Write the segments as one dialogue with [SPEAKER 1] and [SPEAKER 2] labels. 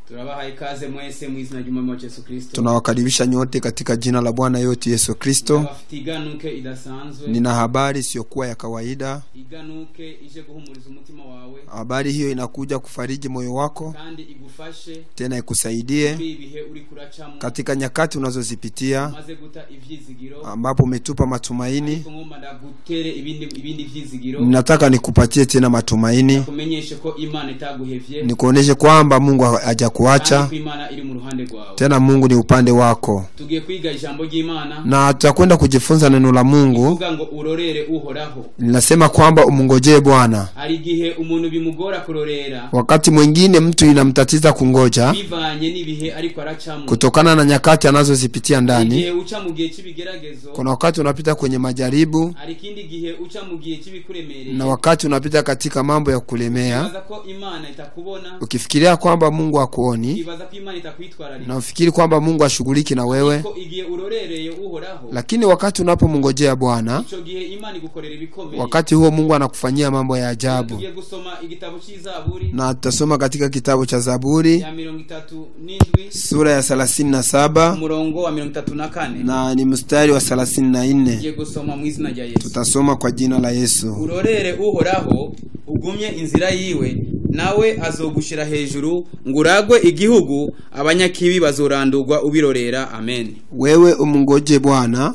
[SPEAKER 1] Turabaha ikaze mwese mu izina ry'Umwami wacu Yesu Kristo.
[SPEAKER 2] Tunawakaribisha nyote katika jina la Bwana yote Yesu Kristo.
[SPEAKER 1] Ndabafitiye iganuke idasanzwe.
[SPEAKER 2] Nina habari isiyokuwa ya kawaida.
[SPEAKER 1] Iganuke ije guhumuriza umutima wawe.
[SPEAKER 2] Habari hiyo inakuja kufariji moyo wako
[SPEAKER 1] kandi igufashe
[SPEAKER 2] tena ikusaidie
[SPEAKER 1] muri ibihe uri kuracamo
[SPEAKER 2] katika nyakati unazozipitia
[SPEAKER 1] maze guta ivyizigiro
[SPEAKER 2] ambapo umetupa matumaini.
[SPEAKER 1] Ariko ngomba ndagutere ibindi vyizigiro.
[SPEAKER 2] Nataka nikupatie tena matumaini,
[SPEAKER 1] kumenyeshe ko Imana itaguhevye,
[SPEAKER 2] nikuoneshe kwamba Mungu hajakuacha,
[SPEAKER 1] Imana iri mu ruhande rwawe.
[SPEAKER 2] Tena Mungu ni upande wako.
[SPEAKER 1] Tugiye kwiga ijambo ry'Imana
[SPEAKER 2] na tutakwenda kujifunza neno la Mungu.
[SPEAKER 1] Ivuga ngo urorere Uhoraho.
[SPEAKER 2] Linasema kwamba umngojee Bwana.
[SPEAKER 1] Hari igihe umuntu bimugora kurorera.
[SPEAKER 2] Wakati mwingine mtu inamtatiza kungoja
[SPEAKER 1] bivanye n'ibihe ariko aracamo,
[SPEAKER 2] kutokana na nyakati anazozipitia ndani.
[SPEAKER 1] Igihe uca mu gihe cy'ibigeragezo,
[SPEAKER 2] kuna wakati unapita kwenye majaribu,
[SPEAKER 1] hari ikindi gihe uca mu gihe cy'ibikuremereye,
[SPEAKER 2] na wakati unapita katika mambo ya kulemea,
[SPEAKER 1] ukibaza ko Imana itakubona,
[SPEAKER 2] ukifikiria kwamba Mungu hakuoni,
[SPEAKER 1] ukibaza ko Imana itakwitwararika,
[SPEAKER 2] na ufikiri kwamba Mungu ashughuliki na wewe.
[SPEAKER 1] Ko igihe urorereye Uhoraho,
[SPEAKER 2] lakini wakati unapomngojea Bwana,
[SPEAKER 1] ico gihe Imana igukorera ibikomeye.
[SPEAKER 2] Wakati huo Mungu anakufanyia mambo ya ajabu.
[SPEAKER 1] Tugiye gusoma igitabo cy'Izaburi,
[SPEAKER 2] na tutasoma katika kitabu cha Zaburi
[SPEAKER 1] ya 37
[SPEAKER 2] sura ya 37
[SPEAKER 1] umurongo wa 34
[SPEAKER 2] na ni mstari wa 34.
[SPEAKER 1] Tugiye gusoma mu izina rya Yesu.
[SPEAKER 2] Tutasoma kwa jina la Yesu.
[SPEAKER 1] Urorere Uhoraho ugumye inzira yiwe, nawe azogushira hejuru nguragwe igihugu, abanyakibi bazorandurwa ubirorera. Amen.
[SPEAKER 2] Wewe umngoje Bwana,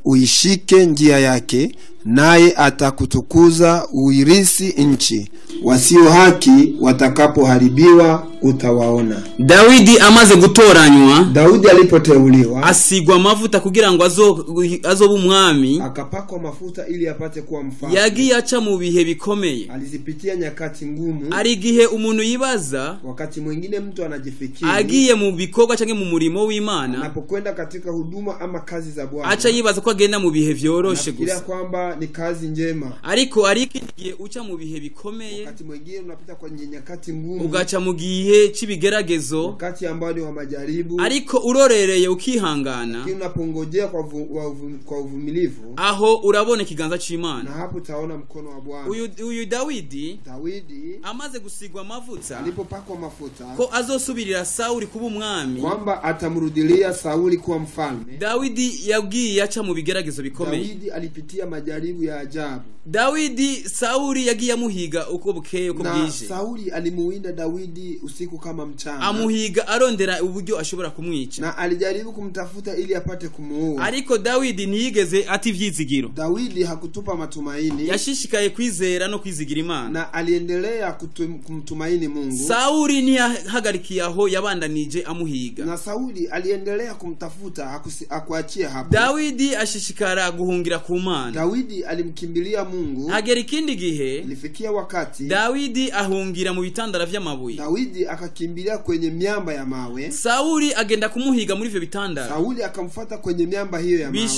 [SPEAKER 2] uishike njia yake, naye atakutukuza uirisi nchi. Wasio haki watakapoharibiwa utawaona.
[SPEAKER 1] Dawidi amaze gutoranywa,
[SPEAKER 2] Daudi alipoteuliwa,
[SPEAKER 1] asigwa amavuta kugira ngo azobe umwami,
[SPEAKER 2] akapakwa mafuta ili apate kuwa mfalme.
[SPEAKER 1] Yagiye aca mu bihe bikomeye,
[SPEAKER 2] alizipitia nyakati ngumu.
[SPEAKER 1] Ari gihe umuntu yibaza,
[SPEAKER 2] wakati mwingine mtu anajifikiri
[SPEAKER 1] agiye mu bikorwa canke mu murimo w'Imana,
[SPEAKER 2] anapokwenda katika huduma ama kazi za Bwana,
[SPEAKER 1] aca yibaza ko agenda mu bihe vyoroshe gusa,
[SPEAKER 2] kwamba ni kazi njema.
[SPEAKER 1] Ariko igihe uca mu bihe bikomeye,
[SPEAKER 2] wakati mwingine unapita kwenye nyakati ngumu,
[SPEAKER 1] ugaca mu gihe c'ibigeragezo,
[SPEAKER 2] wakati ambao ni wa majaribu,
[SPEAKER 1] ariko urorereye ukihangana,
[SPEAKER 2] lakini unapongojea kwa uvumilivu,
[SPEAKER 1] aho urabona ikiganza c'Imana,
[SPEAKER 2] na hapo utaona mkono wa Bwana.
[SPEAKER 1] Uyu Dawidi amaze gusigwa amavuta,
[SPEAKER 2] alipopakwa mafuta,
[SPEAKER 1] ko azosubirira Sauli kuba umwami,
[SPEAKER 2] kwamba atamrudilia Sauli kuwa mfalme.
[SPEAKER 1] Dawidi yagiye aca mu bigeragezo bikomeye.
[SPEAKER 2] Dawidi alipitia majaribu ya ajabu.
[SPEAKER 1] Dawidi Sauli yagiye amuhiga uko bukeye uko bwije.
[SPEAKER 2] Na Sauli alimuwinda Dawidi usiku kama mchana.
[SPEAKER 1] Amuhiga arondera uburyo ashobora kumwica.
[SPEAKER 2] Na alijaribu kumtafuta ili apate kumuua.
[SPEAKER 1] Ariko Dawidi ntiyigeze ata ivyizigiro.
[SPEAKER 2] Dawidi hakutupa matumaini.
[SPEAKER 1] Yashishikaye kwizera no kwizigira Imana.
[SPEAKER 2] Na aliendelea kumtumaini Mungu.
[SPEAKER 1] Sauli ntiyahagarikiye aho, yabandanije amuhiga.
[SPEAKER 2] Na Sauli aliendelea kumtafuta, hakuachia hapo.
[SPEAKER 1] Dawidi ashishikara guhungira ku Mana.
[SPEAKER 2] Dawidi alimkimbilia Mungu.
[SPEAKER 1] Hagera ikindi gihe,
[SPEAKER 2] ilifikia wakati
[SPEAKER 1] Dawidi ahungira mu bitandara vy'amabuye.
[SPEAKER 2] Dawidi akakimbilia kwenye miamba ya mawe.
[SPEAKER 1] Sauli agenda kumuhiga muri ivyo bitandara.
[SPEAKER 2] Sauli akamfuata kwenye miamba hiyo ya mawe.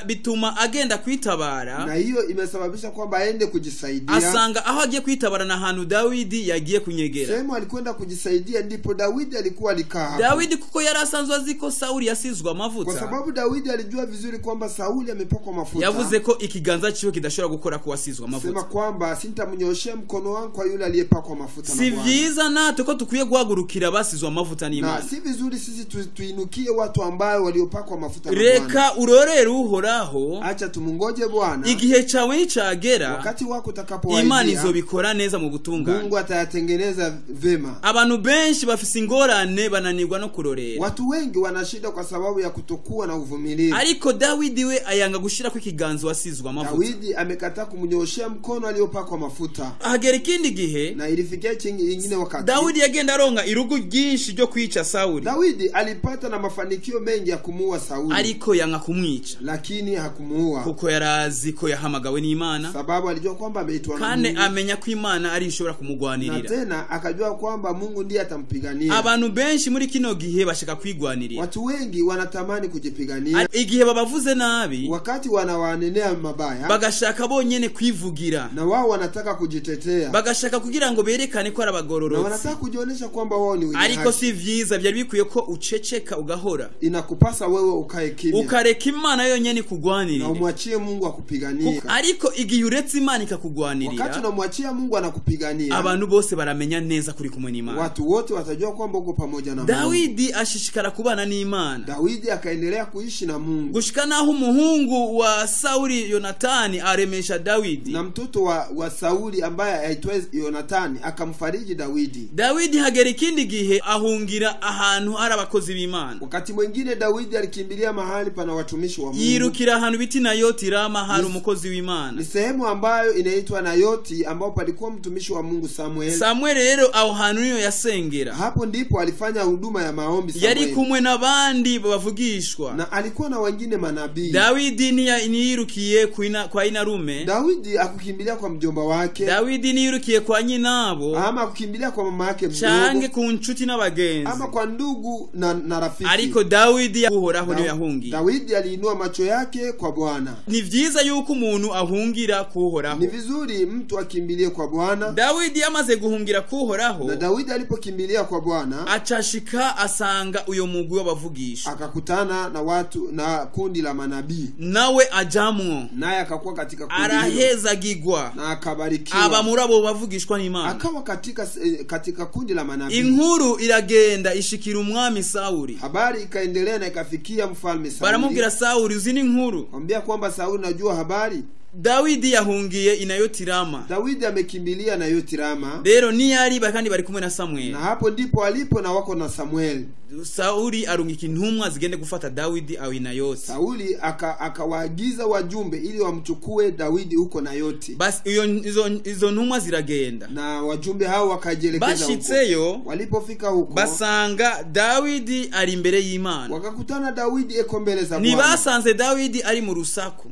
[SPEAKER 1] Bituma agenda kwitabara.
[SPEAKER 2] Na hiyo imesababisha kwamba aende kujisaidia.
[SPEAKER 1] Asanga aho agiye kwitabara na hantu Dawidi yagiye kunyegera.
[SPEAKER 2] Sehemu alikwenda kujisaidia ndipo Dawidi alikuwa alikaa hapo.
[SPEAKER 1] Dawidi kuko yarasanzwe azi ko Sauli yasizwe amavuta.
[SPEAKER 2] Kwa sababu Dawidi alijua vizuri kwamba Sauli amepakwa mafuta.
[SPEAKER 1] Yavuze ko ikiganza ciwe kidashobora gukora kuwasizwa amavuta.
[SPEAKER 2] Sema kwamba sintamnyoshea mkono wangu kwa yule aliyepakwa mafuta na
[SPEAKER 1] Si
[SPEAKER 2] Bwana.
[SPEAKER 1] vyiza natwe ko tukwiye guhagurukira basizwe amavuta n'Imana.
[SPEAKER 2] Na si vizuri sisi tuinukie watu ambao waliopakwa mafuta na Bwana.
[SPEAKER 1] Reka urorere Uhoraho.
[SPEAKER 2] Acha tumungoje Bwana.
[SPEAKER 1] Igihe cawe nicagera,
[SPEAKER 2] wakati wako utakapowadia,
[SPEAKER 1] Imana izobikora neza mu butungane.
[SPEAKER 2] Mungu atayatengeneza vema.
[SPEAKER 1] Abantu benshi bafise ingorane bananirwa no kurorera.
[SPEAKER 2] Watu wengi wanashinda kwa sababu ya kutokuwa na uvumilivu.
[SPEAKER 1] Ariko Dawidi we ayanga gushira ikiganza wasizwe amavuta.
[SPEAKER 2] Dawidi amekataa kumnyoshea mkono aliyopakwa mafuta.
[SPEAKER 1] Hagera ikindi gihe,
[SPEAKER 2] na ilifikia ingine wakati
[SPEAKER 1] Dawidi yagenda aronka irugu ryinshi ryo kwica Sauli.
[SPEAKER 2] Dawidi alipata na mafanikio mengi ya kumuua Sauli,
[SPEAKER 1] ariko yanga kumwica,
[SPEAKER 2] lakini hakumuua,
[SPEAKER 1] kuko yarazi ko yahamagawe n'Imana,
[SPEAKER 2] sababu alijua kwamba ameitwa na
[SPEAKER 1] kandi
[SPEAKER 2] Mungu,
[SPEAKER 1] amenya ko Imana ari ishobora kumugwanirira,
[SPEAKER 2] na tena akajua kwamba Mungu ndiye atampigania.
[SPEAKER 1] Abantu benshi muri kino gihe bashaka kwigwanirira.
[SPEAKER 2] Watu wengi wanatamani kujipigania.
[SPEAKER 1] Igihe babavuze nabi,
[SPEAKER 2] wakati wanawanenea mabaya,
[SPEAKER 1] bagashaka bonyene kwivugira,
[SPEAKER 2] na wao wanataka kujitetea,
[SPEAKER 1] bagashaka kugira ngo berekane ko ari abagororotsi,
[SPEAKER 2] na wanataka kujionyesha kwamba wao ni wenye haki.
[SPEAKER 1] Ariko si vyiza, byari bikwiye ko uceceka ugahora.
[SPEAKER 2] Inakupasa wewe ukae kimya,
[SPEAKER 1] ukareka Imana yonyene ikugwanirire,
[SPEAKER 2] na umwachie Mungu akupiganie.
[SPEAKER 1] Ariko igihe uretse Imana ikakugwanirira,
[SPEAKER 2] wakati unamwachia Mungu anakupigania,
[SPEAKER 1] abantu bose baramenya neza kuri kumwe n'Imana.
[SPEAKER 2] Watu wote watajua kwamba uko pamoja na Mungu.
[SPEAKER 1] Dawidi ashishikara kubana n'Imana.
[SPEAKER 2] Dawidi akaendelea kuishi na Mungu
[SPEAKER 1] gushika naho umuhungu wa Sauli Yonatani aremesha Dawidi,
[SPEAKER 2] na mtoto wa Sauli ambaye aitwa Yonatani akamfariji Dawidi.
[SPEAKER 1] Dawidi hagera ikindi gihe ahungira ahantu hari abakozi b'Imana.
[SPEAKER 2] Wakati mwingine Dawidi alikimbilia mahali pana watumishi wa Mungu.
[SPEAKER 1] Yirukira ahantu biti Nayoti Rama hari umukozi w'Imana.
[SPEAKER 2] Ni sehemu ambayo inaitwa Nayoti ambapo palikuwa mtumishi wa Mungu Samuel.
[SPEAKER 1] Samuel rero aho hantu niyo yasengera.
[SPEAKER 2] Hapo ndipo alifanya huduma ya maombi Samuel.
[SPEAKER 1] Yari kumwe n'abandi bavugishwa,
[SPEAKER 2] na alikuwa na wengine manabii.
[SPEAKER 1] Dawidi niyirukiye kwa inarume.
[SPEAKER 2] Dawidi akukimbilia kwa mjomba wake.
[SPEAKER 1] Dawidi niyirukiye kwa nyinabo,
[SPEAKER 2] ama akukimbilia kwa mama yake mdogo,
[SPEAKER 1] canke ku nshuti n'abagenzi,
[SPEAKER 2] ama kwa ndugu na rafiki.
[SPEAKER 1] Ariko Dawidi Uhoraho niyo yahungiye.
[SPEAKER 2] Dawidi aliinua macho yake kwa Bwana.
[SPEAKER 1] Ni vyiza yuko umuntu ahungira ku Uhoraho.
[SPEAKER 2] Ni vizuri mtu akimbilie kwa Bwana.
[SPEAKER 1] Dawidi yamaze guhungira ku Uhoraho,
[SPEAKER 2] na Dawidi alipokimbilia kwa Bwana,
[SPEAKER 1] acashika asanga uyo mugwi w'abavugisha,
[SPEAKER 2] akakutana na watu na kundi la manabii,
[SPEAKER 1] nawe ajamwo,
[SPEAKER 2] naye akakuwa katika kundi hilo,
[SPEAKER 1] arahezagigwa
[SPEAKER 2] na akabarikiwa,
[SPEAKER 1] aba muri abo bavugishwa n'Imana,
[SPEAKER 2] akawa katika kundi la manabii.
[SPEAKER 1] Inkuru iragenda ishikira umwami Sauli.
[SPEAKER 2] Habari ikaendelea na ikafikia mfalme Sauli.
[SPEAKER 1] Baramubwira Sauli, uzi ni inkuru?
[SPEAKER 2] Mwambia kwamba Sauli, najua habari.
[SPEAKER 1] Dawidi yahungiye Inayoti Rama.
[SPEAKER 2] Dawidi amekimbilia Nayoti Rama.
[SPEAKER 1] Rero niyari kandi bari kumwe na Samuel.
[SPEAKER 2] Na hapo ndipo alipo na wako na Samuel.
[SPEAKER 1] Sauli arungika intumwa zigende gufata Dawidi au Inayoti.
[SPEAKER 2] Sauli akawaagiza wajumbe ili wamchukue Dawidi huko Nayoti.
[SPEAKER 1] Basi izo ntumwa ziragenda.
[SPEAKER 2] Na wajumbe hao wakajielekeza huko.
[SPEAKER 1] Bashitseyo,
[SPEAKER 2] walipofika huko,
[SPEAKER 1] basanga Dawidi ari imbere y'Imana.
[SPEAKER 2] Wakakutana Dawidi eko mbele za Bwana.
[SPEAKER 1] Nibasanze Dawidi ari mu rusaku.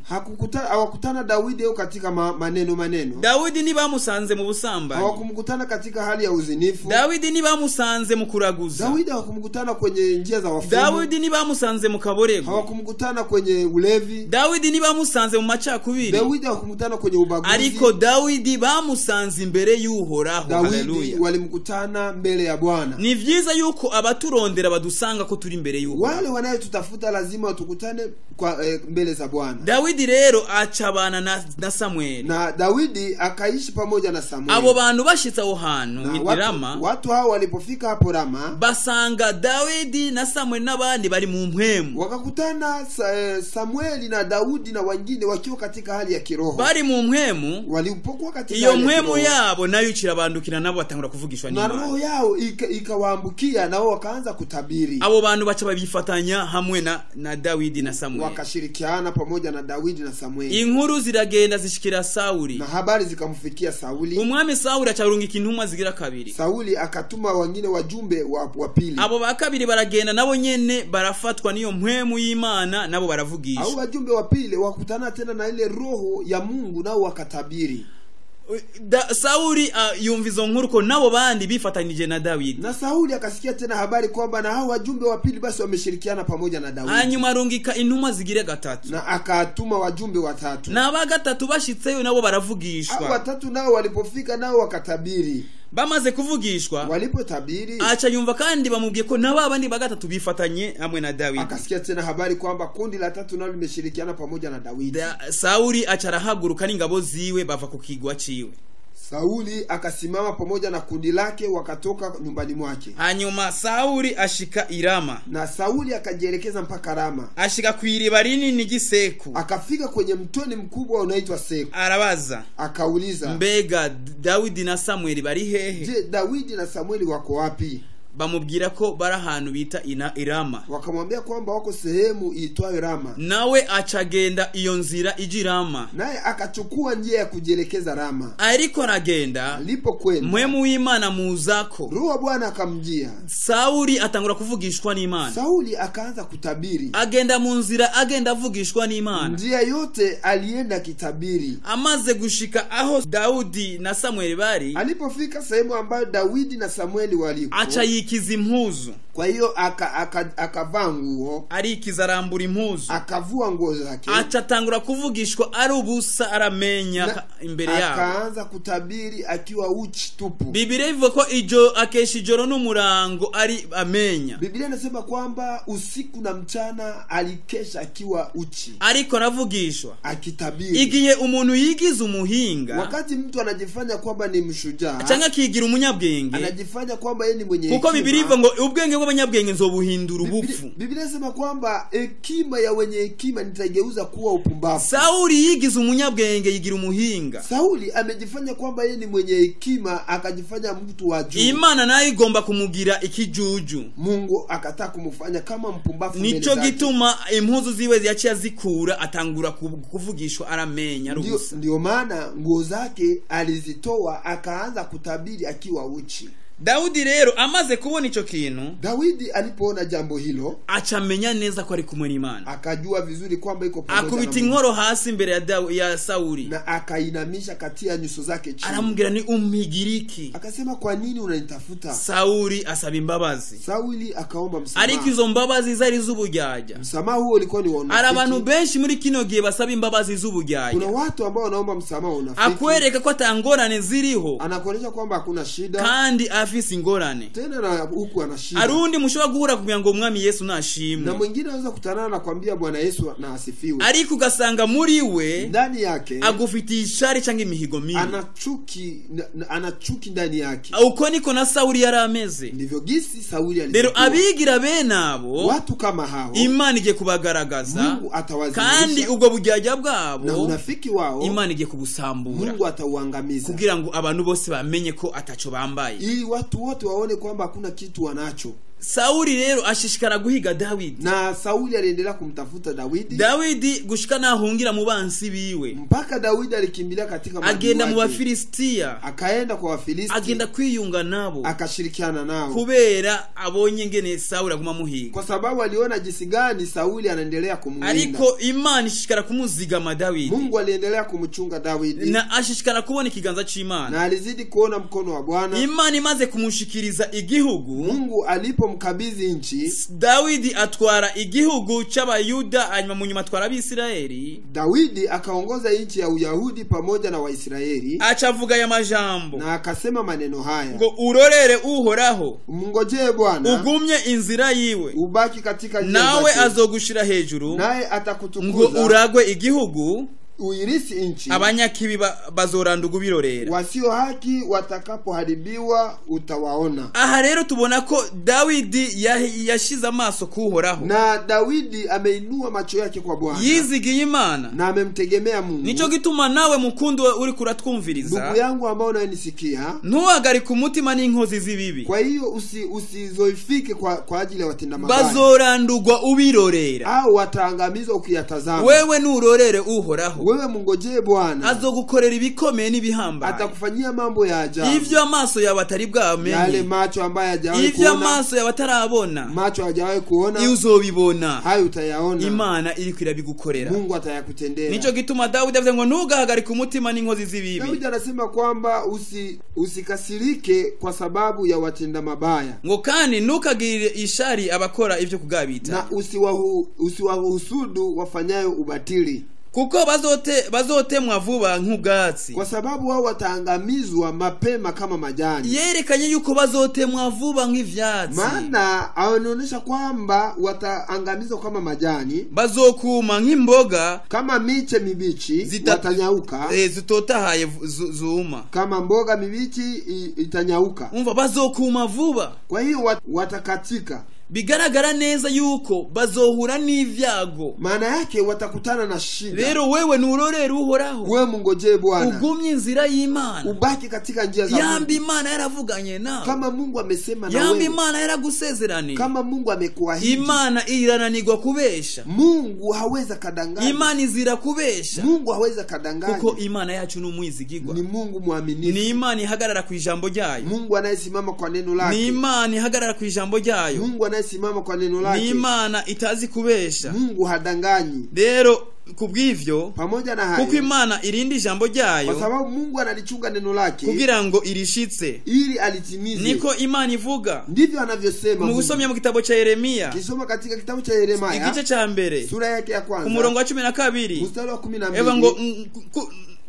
[SPEAKER 2] Hawakutana Dawidi yuko katika maneno.
[SPEAKER 1] Dawidi nibamusanze mu busambanyi.
[SPEAKER 2] Hawakumkutana katika hali ya uzinifu.
[SPEAKER 1] Dawidi nibamusanze mu kuraguza.
[SPEAKER 2] Dawidi hawakumkutana kwenye njia za wafumu.
[SPEAKER 1] Dawidi nibamusanze mu kaborego.
[SPEAKER 2] Hawakumkutana kwenye ulevi.
[SPEAKER 1] Dawidi nibamusanze mu macakubiri.
[SPEAKER 2] Dawidi hawakumkutana kwenye ubaguzi.
[SPEAKER 1] Ariko Dawidi bamusanze imbere y'Uhoraho.
[SPEAKER 2] Haleluya. Walimkutana mbele ya Bwana.
[SPEAKER 1] Ni vyiza yuko abaturondera badusanga ko turi imbere y'Uhoraho.
[SPEAKER 2] Wale wanayetutafuta lazima tukutane kwa mbele za Bwana.
[SPEAKER 1] Dawidi rero acabana na Samuel.
[SPEAKER 2] Na Dawidi akaishi pamoja na Samuel.
[SPEAKER 1] Abo bantu bashitse aho hantu i Rama,
[SPEAKER 2] watu hao walipofika hapo Rama,
[SPEAKER 1] basanga Dawidi na Samuel n'abandi bari mu mpwemu.
[SPEAKER 2] Wakakutana Samueli na Daudi na wengine wakiwa katika hali ya kiroho.
[SPEAKER 1] Bari mu mpwemu,
[SPEAKER 2] walipokuwa katika
[SPEAKER 1] iyo mpwemu yabo nayo ikirabandukira, nabo batangura kuvugishwa n'Imana.
[SPEAKER 2] Na roho yao ikawaambukia nao wakaanza kutabiri.
[SPEAKER 1] Abo bantu baca babifatanya hamwe na Dawidi na Samuel.
[SPEAKER 2] Wakashirikiana pamoja na Dawidi na Samuel.
[SPEAKER 1] Inkuru ziragenda zishikira Sauli.
[SPEAKER 2] Na habari zikamfikia Sauli.
[SPEAKER 1] Umwami Sauli acarungika intumwa zigira kabiri.
[SPEAKER 2] Sauli akatuma wengine wajumbe wa pili.
[SPEAKER 1] Abo ba kabiri baragenda nabo nyene barafatwa niyo mpwemu y'Imana, nabo baravugisha.
[SPEAKER 2] Abo wajumbe wa pili wakutana tena na ile roho ya Mungu nao wakatabiri.
[SPEAKER 1] Sauli yumva izo nkuru ko nabo bandi bifatanije na Dawidi.
[SPEAKER 2] Na Sauli akasikia tena habari kwamba na hao wajumbe wa pili basi wameshirikiana pamoja na Dawidi.
[SPEAKER 1] Hanyuma arungika intumwa zigira gatatu.
[SPEAKER 2] Na akatuma wajumbe watatu.
[SPEAKER 1] Na aba gatatu bashitseyo nabo baravugishwa.
[SPEAKER 2] Hao watatu nao walipofika nao wakatabiri.
[SPEAKER 1] Bamaze kuvugishwa,
[SPEAKER 2] walipotabiri,
[SPEAKER 1] acha yumva kandi bamubwiye ko nabo abandi bagatatu bifatanye hamwe na Dawidi.
[SPEAKER 2] Akasikia tena habari kwamba kundi la tatu nalo limeshirikiana pamoja na Dawidi.
[SPEAKER 1] Sauli acha arahaguruka n'ingabo ziwe bava ku kigwa ciwe.
[SPEAKER 2] Sauli akasimama pamoja na kundi lake wakatoka nyumbani mwake.
[SPEAKER 1] Hanyuma Sauli ashika Irama.
[SPEAKER 2] Na Sauli akajielekeza mpaka Rama.
[SPEAKER 1] Ashika kw'iriba rinini ry'iseku.
[SPEAKER 2] Akafika kwenye mtoni mkubwa unaitwa Seku.
[SPEAKER 1] Arabaza.
[SPEAKER 2] Akauliza,
[SPEAKER 1] mbega Dawidi na Samueli bari hehe?
[SPEAKER 2] Je, Dawidi na Samueli wako wapi?
[SPEAKER 1] Bamubwira ko bari ahantu bita Irama.
[SPEAKER 2] Wakamwambia kwamba wako sehemu iitwayo Rama.
[SPEAKER 1] Nawe acagenda iyo nzira iji Rama.
[SPEAKER 2] Naye akachukua njia ya kujielekeza Rama.
[SPEAKER 1] Ariko aragenda,
[SPEAKER 2] alipokwenda,
[SPEAKER 1] mpwemu w'Imana muzako,
[SPEAKER 2] Roho wa Bwana akamjia.
[SPEAKER 1] Sauli atangura kuvugishwa n'Imana.
[SPEAKER 2] Sauli akaanza kutabiri.
[SPEAKER 1] Agenda mu nzira, agenda avugishwa n'Imana.
[SPEAKER 2] Njia yote alienda kitabiri.
[SPEAKER 1] Amaze gushika aho Daudi na Samueli bari,
[SPEAKER 2] alipofika sehemu ambayo Dawidi na Samueli walikuwa,
[SPEAKER 1] acha Yikiza impuzu.
[SPEAKER 2] Kwa hiyo akavaa nguo,
[SPEAKER 1] arikiza, arambura impuzu,
[SPEAKER 2] akavua nguo zake,
[SPEAKER 1] aca atangura kuvugishwa ari ubusa, aramenya imbere yabo.
[SPEAKER 2] Akaanza kutabiri akiwa uchi tupu.
[SPEAKER 1] Bibiliya ivuga ko ijo akesha ijoro n'umurango ari amenya.
[SPEAKER 2] Biblia inasema kwamba usiku na mchana alikesha akiwa uchi,
[SPEAKER 1] ariko aravugishwa.
[SPEAKER 2] Akitabiri.
[SPEAKER 1] Igihe umuntu yigize umuhinga,
[SPEAKER 2] Wakati mtu anajifanya kwamba ni mshujaa,
[SPEAKER 1] cyangwa akigira umunyabwenge,
[SPEAKER 2] anajifanya kwamba yeye ni mwenye
[SPEAKER 1] kuko
[SPEAKER 2] hekima.
[SPEAKER 1] Bibiliya ivuga ngo ubwenge bw'abanyabwenge nzobuhindura ubupfu.
[SPEAKER 2] Biblia inasema kwamba hekima ya wenye hekima nitaigeuza kuwa upumbavu.
[SPEAKER 1] Sawuli yigize umunyabwenge, yigira umuhinga.
[SPEAKER 2] Sauli amejifanya kwamba yeye ni mwenye hekima, akajifanya mtu wa juu.
[SPEAKER 1] Imana nayo igomba kumugira ikijuju.
[SPEAKER 2] Mungu akataka kumfanya kama mpumbavu mbele
[SPEAKER 1] Nico
[SPEAKER 2] zake.
[SPEAKER 1] gituma impuzu ziwe yaciye azikura, atangura kuvugishwa aramenya ari
[SPEAKER 2] Ndio,
[SPEAKER 1] ubusa.
[SPEAKER 2] ndio maana nguo zake alizitoa, akaanza kutabiri akiwa uchi.
[SPEAKER 1] Dawudi rero amaze kubona ico kintu,
[SPEAKER 2] Dawidi alipoona jambo hilo,
[SPEAKER 1] aca amenya neza ko ari kumwe n'Imana.
[SPEAKER 2] Akajua vizuri kwamba iko pamoja na
[SPEAKER 1] Akubita
[SPEAKER 2] Mungu.
[SPEAKER 1] inkoro hasi imbere ya Sawuli.
[SPEAKER 2] Na akainamisha katia nyuso zake chini.
[SPEAKER 1] Aramubwira ni umpigiriki?
[SPEAKER 2] Akasema, kwa nini unanitafuta?
[SPEAKER 1] Sawuli asaba imbabazi.
[SPEAKER 2] Sauli akaomba msamaha.
[SPEAKER 1] Ariko izo mbabazi zari z'uburyarya.
[SPEAKER 2] Msamaha huo ulikuwa ni wa
[SPEAKER 1] Hari abantu
[SPEAKER 2] unafiki.
[SPEAKER 1] benshi muri kino gihe basaba imbabazi
[SPEAKER 2] Kuna
[SPEAKER 1] z'uburyarya.
[SPEAKER 2] watu ambao wanaomba msamaha wa unafiki.
[SPEAKER 1] Akwereka ko atangorane ziriho,
[SPEAKER 2] Anakuonyesha kwamba hakuna shida,
[SPEAKER 1] kandi afise ingorane.
[SPEAKER 2] Tena na huku ana shida.
[SPEAKER 1] Hari uwundi mushobora guhura kugira ngo umwami Yesu
[SPEAKER 2] Na
[SPEAKER 1] nashimwe,
[SPEAKER 2] mwingine anaweza kutanana na kuambia Bwana Yesu na asifiwe,
[SPEAKER 1] ariko ugasanga muri we
[SPEAKER 2] ndani yake
[SPEAKER 1] agufitiye ishari cyangwa imihigo mibi.
[SPEAKER 2] Ana chuki ndani yake.
[SPEAKER 1] Uko niko na Sawuli yari ameze.
[SPEAKER 2] Ndivyo gisi Sauli
[SPEAKER 1] Rero
[SPEAKER 2] alivyokuwa.
[SPEAKER 1] abigira bene abo,
[SPEAKER 2] Watu kama hao,
[SPEAKER 1] Imana igiye kubagaragaza,
[SPEAKER 2] Mungu
[SPEAKER 1] kandi
[SPEAKER 2] atawadhihirisha,
[SPEAKER 1] ubwo buryarya
[SPEAKER 2] na
[SPEAKER 1] bwabo
[SPEAKER 2] unafiki wao
[SPEAKER 1] Imana igiye kubusambura,
[SPEAKER 2] Mungu atauangamiza,
[SPEAKER 1] kugira ngo abantu bose bamenye ko ataco bambaye.
[SPEAKER 2] Ili watu wote waone kwamba hakuna kitu wanacho.
[SPEAKER 1] Sawuli rero ashishikara guhiga Dawidi.
[SPEAKER 2] Na Sauli aliendelea kumtafuta Dawidi.
[SPEAKER 1] Dawidi gushika nahungira mu bansi biwe.
[SPEAKER 2] Mpaka Dawidi alikimbilia katika maadui
[SPEAKER 1] Agenda mu
[SPEAKER 2] wake.
[SPEAKER 1] Bafilisitiya.
[SPEAKER 2] Akaenda kwa Wafilisti,
[SPEAKER 1] Agenda kwiyunga nabo,
[SPEAKER 2] akashirikiana nao,
[SPEAKER 1] kubera abonye ingene Sawuli aguma amuhiga.
[SPEAKER 2] Kwa sababu aliona jinsi gani Sauli anaendelea kumwinda.
[SPEAKER 1] Ariko Imana ishishikara kumuzigama Dawidi,
[SPEAKER 2] Mungu aliendelea kumchunga Dawidi,
[SPEAKER 1] na ashishikara kubona ikiganza c'Imana.
[SPEAKER 2] Na alizidi kuona mkono wa Bwana.
[SPEAKER 1] Imana imaze kumushikiriza igihugu,
[SPEAKER 2] Mungu alipomkabidhi nchi,
[SPEAKER 1] Dawidi atwara igihugu c'Abayuda, hanyuma mu nyuma atwara Abisirayeli.
[SPEAKER 2] Dawidi akaongoza nchi ya Uyahudi pamoja na Waisraeli,
[SPEAKER 1] Aca avuga aya majambo
[SPEAKER 2] na akasema maneno haya:
[SPEAKER 1] ngo urorere Uhoraho,
[SPEAKER 2] mngojee Bwana,
[SPEAKER 1] ugumye inzira yiwe,
[SPEAKER 2] ubaki katika njia
[SPEAKER 1] nawe
[SPEAKER 2] zake,
[SPEAKER 1] azogushira hejuru
[SPEAKER 2] naye
[SPEAKER 1] ngo
[SPEAKER 2] atakutukuza,
[SPEAKER 1] uragwe igihugu,
[SPEAKER 2] uirisi nchi.
[SPEAKER 1] Abanyakibi bazoranduga ubirorera.
[SPEAKER 2] Wasio haki watakapoharibiwa utawaona.
[SPEAKER 1] Aha rero tubona ko Dawidi yashize amaso kuhoraho.
[SPEAKER 2] Na Dawidi ameinua macho yake kwa Bwana,
[SPEAKER 1] Yizigiye Imana.
[SPEAKER 2] Na amemtegemea Mungu.
[SPEAKER 1] Nico gituma nawe mukundi uri kuratwumviriza,
[SPEAKER 2] Ndugu yangu ambao unayenisikia,
[SPEAKER 1] ntuhagarike umutima n'inkozi z'ibibi.
[SPEAKER 2] Kwa hiyo usizoifike kwa ajili ya watenda mabaya,
[SPEAKER 1] Bazorandugwa ubirorera.
[SPEAKER 2] Au wataangamizwa ukiyatazama.
[SPEAKER 1] Wewe nurorere Uhoraho,
[SPEAKER 2] Wewe mungojee Bwana,
[SPEAKER 1] azogukorera ibikomeye n'ibihambaye,
[SPEAKER 2] atakufanyia mambo ya ajabu,
[SPEAKER 1] ivyo amaso yawe atari
[SPEAKER 2] yale
[SPEAKER 1] bwamenye,
[SPEAKER 2] macho ambayo hajawahi
[SPEAKER 1] ivyo
[SPEAKER 2] kuona,
[SPEAKER 1] amaso yawe atarabona,
[SPEAKER 2] macho hajawahi kuona,
[SPEAKER 1] iyo uzobibona.
[SPEAKER 2] Hayo utayaona.
[SPEAKER 1] Imana iriko irabigukorera.
[SPEAKER 2] Mungu atayakutendea.
[SPEAKER 1] Nico gituma Dawidi avuze ngo ntugahagarike umutima n'inkozi z'ibibi.
[SPEAKER 2] Daudi anasema kwamba usikasirike kwa sababu ya watenda mabaya,
[SPEAKER 1] Ngo kandi ntukagirire ishari abakora ivyo kugabita,
[SPEAKER 2] na usiwahusudu wafanyayo ubatili,
[SPEAKER 1] kuko bazotemwa vuba nk'ubwatsi.
[SPEAKER 2] Kwa sababu wao wataangamizwa mapema kama majani.
[SPEAKER 1] Yerekanye yuko bazotemwa vuba nk'ivyatsi.
[SPEAKER 2] Maana anaonyesha kwamba wataangamizwa kama majani,
[SPEAKER 1] Bazokuma nk'imboga
[SPEAKER 2] kama miche mibichi watanyauka,
[SPEAKER 1] zitotahaye zuma.
[SPEAKER 2] Kama mboga mibichi itanyauka.
[SPEAKER 1] Umva, bazokuma vuba.
[SPEAKER 2] Kwa hiyo watakatika.
[SPEAKER 1] Bigaragara neza yuko bazohura n'ivyago.
[SPEAKER 2] Maana yake watakutana na shida.
[SPEAKER 1] Rero wewe nurorere Uhoraho,
[SPEAKER 2] Wewe mungojee Bwana,
[SPEAKER 1] ugumye inzira y'Imana.
[SPEAKER 2] Ubaki katika njia za
[SPEAKER 1] Yamba
[SPEAKER 2] Mungu.
[SPEAKER 1] Imana yaravuganye nawe,
[SPEAKER 2] Kama Mungu amesema na
[SPEAKER 1] yamba
[SPEAKER 2] wewe,
[SPEAKER 1] Imana yaragusezeraniye,
[SPEAKER 2] kama Mungu amekuahidi,
[SPEAKER 1] Imana irananirwa kubesha.
[SPEAKER 2] Mungu hawezi kadanganya.
[SPEAKER 1] Imana izira kubesha.
[SPEAKER 2] Mungu hawezi kadanganya.
[SPEAKER 1] Kuko Imana yacu ni umwizigirwa.
[SPEAKER 2] Ni Mungu mwaminifu.
[SPEAKER 1] Ni Imana ihagarara ku ijambo ryayo.
[SPEAKER 2] Mungu anayesimama kwa neno
[SPEAKER 1] Ni
[SPEAKER 2] lake.
[SPEAKER 1] Imana ihagarara ku ijambo ryayo.
[SPEAKER 2] Mungu anayesimama kwa neno
[SPEAKER 1] Ni
[SPEAKER 2] lake.
[SPEAKER 1] Imana itazi kubesha.
[SPEAKER 2] Mungu hadanganyi.
[SPEAKER 1] Rero Kubw'ivyo,
[SPEAKER 2] Pamoja na hayo,
[SPEAKER 1] kuko Imana irinda ijambo
[SPEAKER 2] kwa
[SPEAKER 1] ryayo
[SPEAKER 2] sababu Mungu analichunga neno lake
[SPEAKER 1] kugira ngo irishitse,
[SPEAKER 2] ili alitimize,
[SPEAKER 1] niko Imana ivuga.
[SPEAKER 2] ndivyo anavyosema
[SPEAKER 1] Mu
[SPEAKER 2] Mungu.
[SPEAKER 1] gusomya mu gitabo ca Yeremiya
[SPEAKER 2] Kisoma katika kitabu cha Yeremia
[SPEAKER 1] igice ca mbere
[SPEAKER 2] sura yake ya
[SPEAKER 1] ku
[SPEAKER 2] kwanza
[SPEAKER 1] murongo wa 12,
[SPEAKER 2] mstari wa kumi na
[SPEAKER 1] eva ngo
[SPEAKER 2] mbili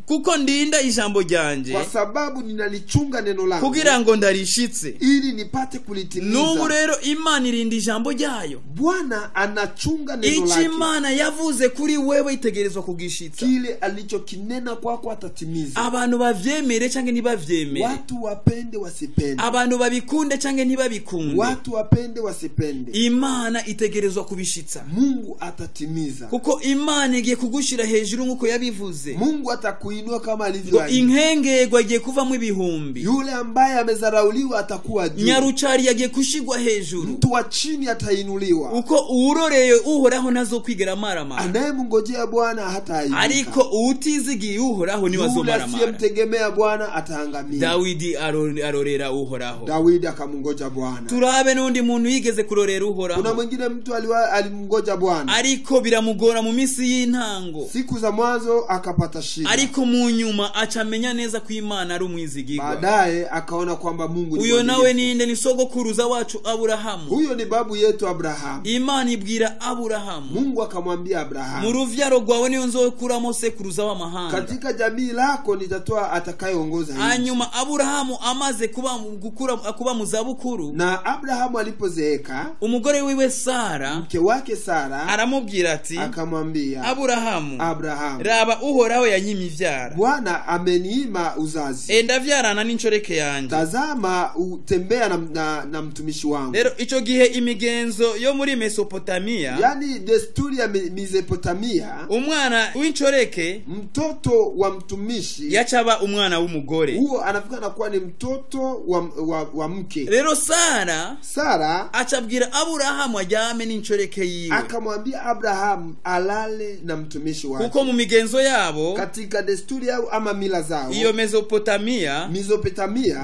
[SPEAKER 1] kuko ndinda ijambo ryanje
[SPEAKER 2] kwa sababu ninalichunga neno langu
[SPEAKER 1] kugira ngo ndarishitse.
[SPEAKER 2] ili nipate
[SPEAKER 1] N'ubu
[SPEAKER 2] kulitimiza.
[SPEAKER 1] rero Imana irinda ijambo ryayo.
[SPEAKER 2] Bwana anachunga neno
[SPEAKER 1] Icyo
[SPEAKER 2] lake,
[SPEAKER 1] Imana yavuze kuri wewe itegerezwa kugishitsa.
[SPEAKER 2] kile alichokinena kwako atatimiza.
[SPEAKER 1] Abantu bavyemere canke ntibavyemere,
[SPEAKER 2] Watu wapende wasipende,
[SPEAKER 1] abantu babikunde canke ntibabikunde,
[SPEAKER 2] watu wapende wasipende,
[SPEAKER 1] Imana itegerezwa kubishitsa,
[SPEAKER 2] Mungu atatimiza.
[SPEAKER 1] kuko Imana igiye kugushira hejuru nk'uko yabivuze.
[SPEAKER 2] Mungu atakuinua kama
[SPEAKER 1] Ngo
[SPEAKER 2] alivyoahidi.
[SPEAKER 1] inkengerwa igiye kuvamo ibihumbi,
[SPEAKER 2] Yule ambaye amezarauliwa atakuwa juu,
[SPEAKER 1] nyarucari yagiye kushigwa hejuru,
[SPEAKER 2] mtu wa chini atainuliwa.
[SPEAKER 1] uko uwuroreye Uhoraho ntazokwigera amaramara,
[SPEAKER 2] Anayemngojea Bwana hataaibika,
[SPEAKER 1] ariko uwutizigiye Uhoraho niwe
[SPEAKER 2] yule
[SPEAKER 1] azomaramara.
[SPEAKER 2] asiyemtegemea Bwana ataangamia.
[SPEAKER 1] Dawidi arorera Uhoraho.
[SPEAKER 2] Dawidi akamngoja Bwana.
[SPEAKER 1] Turabe n'undi muntu yigeze kurorera
[SPEAKER 2] Kuna
[SPEAKER 1] Uhoraho,
[SPEAKER 2] mwingine mtu alimngoja Bwana
[SPEAKER 1] ariko biramugora mu minsi y'intango,
[SPEAKER 2] siku za mwanzo akapata shida,
[SPEAKER 1] ariko mu nyuma acamenya neza ko Imana ari umwizigirwa.
[SPEAKER 2] baadaye akaona kwamba Mungu ni
[SPEAKER 1] Uyo nawe
[SPEAKER 2] mwaminifu.
[SPEAKER 1] ninde? Ni sogokuruza wacu Aburahamu.
[SPEAKER 2] Huyo ni babu yetu Abrahamu.
[SPEAKER 1] Imana ibwira Aburahamu,
[SPEAKER 2] Mungu akamwambia
[SPEAKER 1] mu
[SPEAKER 2] Abrahamu,
[SPEAKER 1] ruvyaro rwawe niyo nzokuramo sekuruza w'amahanga.
[SPEAKER 2] katika jamii lako nitatoa atakayeongoza nchi.
[SPEAKER 1] Hanyuma Aburahamu amaze kuba gukura kuba mu zabukuru,
[SPEAKER 2] Na Abrahamu alipozeeka,
[SPEAKER 1] umugore wiwe Sara
[SPEAKER 2] mke wake Sara
[SPEAKER 1] aramubwira ati,
[SPEAKER 2] akamwambia
[SPEAKER 1] Aburahamu,
[SPEAKER 2] Abrahamu,
[SPEAKER 1] raba Uhoraho yanyimye ivyara,
[SPEAKER 2] Bwana ameniima uzazi,
[SPEAKER 1] enda vyarana n'inshoreke yanje.
[SPEAKER 2] tazama utembea na mtumishi wangu.
[SPEAKER 1] Rero ico gihe imigenzo yo muri Mesopotamiya,
[SPEAKER 2] Yaani desturi ya Mesopotamia,
[SPEAKER 1] umwana w'inshoreke
[SPEAKER 2] mtoto wa mtumishi
[SPEAKER 1] yacaba umwana w'umugore.
[SPEAKER 2] huo anafika na kuwa ni mtoto wa mke.
[SPEAKER 1] Rero Sara
[SPEAKER 2] Sara
[SPEAKER 1] acabwira Aburahamu aryame n'inshoreke yiwe,
[SPEAKER 2] akamwambia Abrahamu alale na mtumishi wake.
[SPEAKER 1] kuko mu migenzo yabo
[SPEAKER 2] Katika desturi yao ama mila zao
[SPEAKER 1] iyo Mesopotamia,
[SPEAKER 2] Mesopotamia,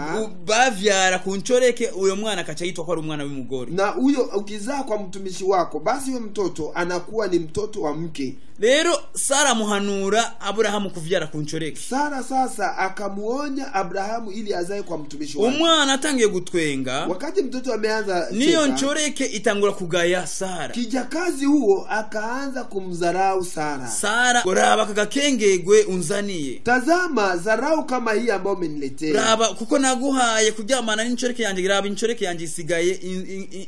[SPEAKER 1] bavyara ku nshoreke, uyo mwana akaca yitwa ko ari umwana w'umugore.
[SPEAKER 2] na huyo ukizaa kwa mtumishi wako, basi huyo mtoto anakuwa ni mtoto wa mke.
[SPEAKER 1] Rero Sara amuhanura Aburahamu kuvyara ku nshoreke.
[SPEAKER 2] Sara sasa akamuonya Abrahamu ili azae kwa mtumishi wake.
[SPEAKER 1] Umwana atangiye gutwenga,
[SPEAKER 2] Wakati mtoto ameanza
[SPEAKER 1] niyo
[SPEAKER 2] cheka,
[SPEAKER 1] nshoreke itangura kugaya Sara.
[SPEAKER 2] kijakazi huo akaanza kumdharau Sara.
[SPEAKER 1] Sara, raba aka gakengegwe unzaniye,
[SPEAKER 2] Tazama dharau kama hii ambayo umeniletea.
[SPEAKER 1] raba kuko naguhaye kuryamana n'inshoreke yanjye, raba inshoreke yanjye isigaye